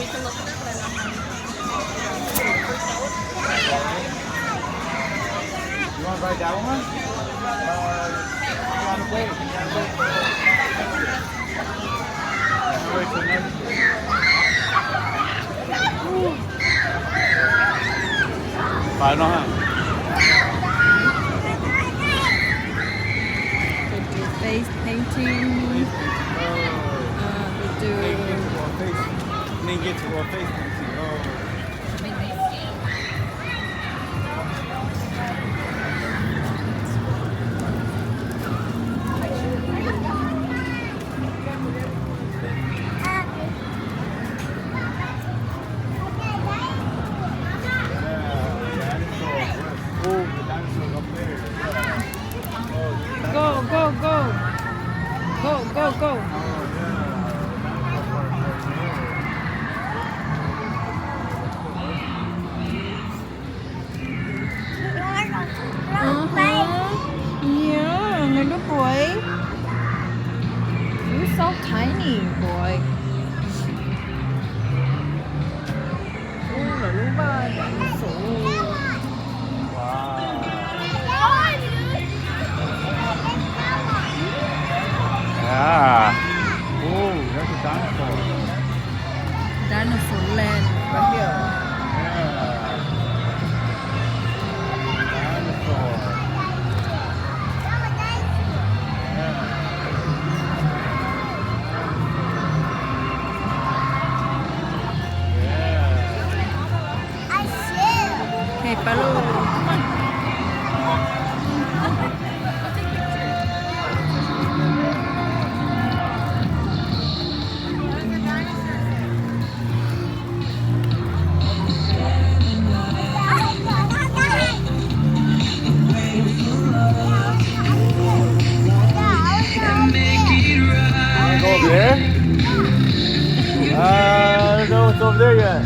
You want to buy that one? Uh, you gotta wait. You gotta wait for it. Wait for another. Phải nó hả? They do face painting. Face painting. Oh. Uh, they do. They get to our face. They get to our face painting. Oh. Go, go, go. Go, go, go. Uh-huh. Yeah, my little boy. You're so tiny, boy. Ui, lawv lub vaj dinosaur. Wow. Yeah. Ooh, that's a dinosaur. Dinosaur land right here. Yeah. Dinosaur. Yeah. Yeah. Hey, Palu. Wanna go over there? Uh, I don't know what's over there yet.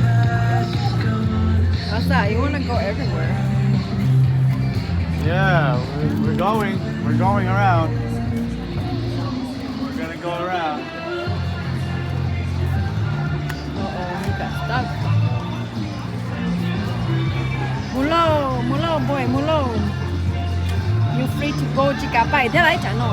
What's that? You wanna go everywhere? Yeah, we, we're going. We're going around. We're gonna go around. Mus lauj, mus lauj, boy, mus lauj. You free to go, tsis kav pais thiab lawm ib tsam no.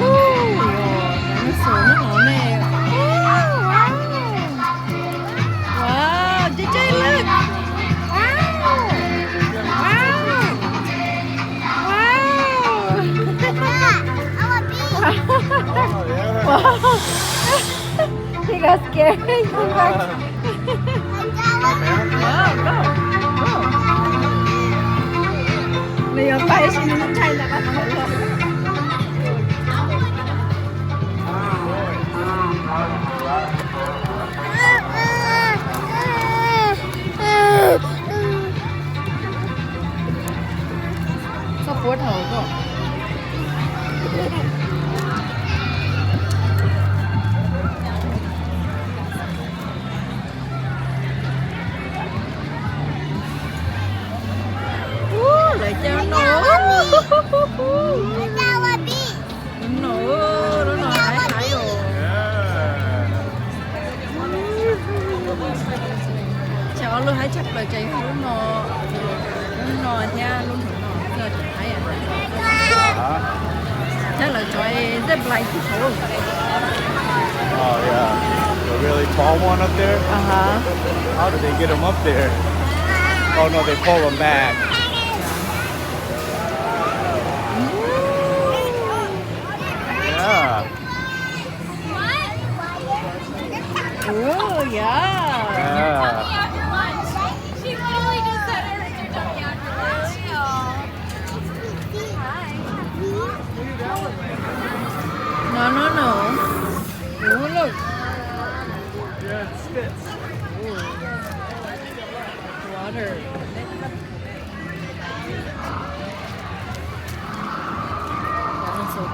Ui, dinosaur nyob hauv ne. Ui, wow. Wow, J J, look. Wow. Wow. Wow. Wow. He got scared. He's like, oh, go, go. Nws yuav pais tab sis nws ntshai ntawm qhov tod. Txhob puab dhau koj. Ub, lawv cov no. Lub no, lub no haib haib os. Ces ob lub haib tshaj plaws ces yog lub no, lub no thiab lub no no txog tseem haib. Thiab lawv cov zip line tib thaum. Oh, yeah. The really tall one up there? Aha. How did they get him up there? Oh, no, they pull him back. Yeah. Ooh, yeah. Yeah. She literally just said her sister told me after lunch. No, no, no. Ooh, look. Ooh. Water.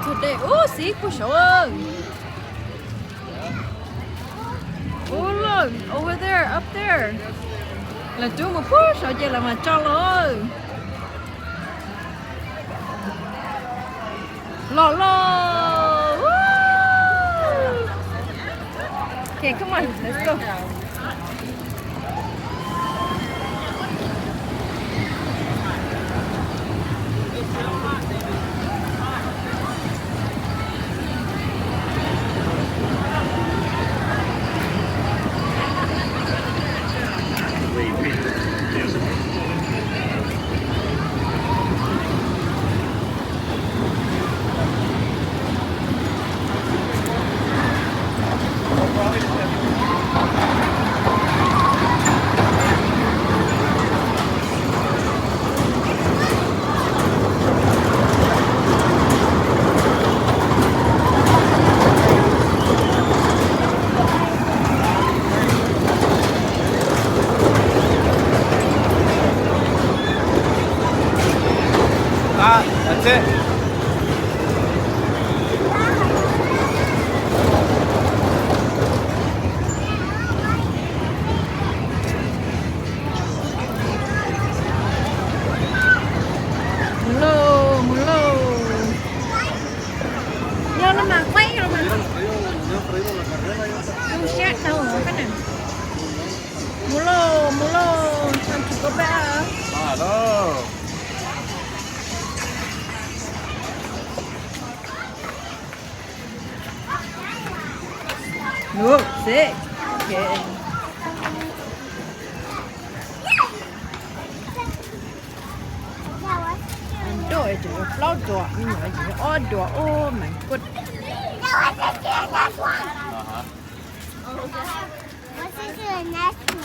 Today. Ooh, see, kuj sov. Ooh, look, over there, up there. Lawv rub mus puag saud ces lawv mam tso los. Los los. Woo! Okay, come on, let's go. Ah, that's it. Mus lauj, mus lauj. Yog los mas, quay los mas. Zoo siab dhau koj na. Mus lauj, mus lauj, time to go back. Ua, sick. Okay. Nroj es tseem yuav plaub duas, me nyuam tseem yuav ob duas, oh my god.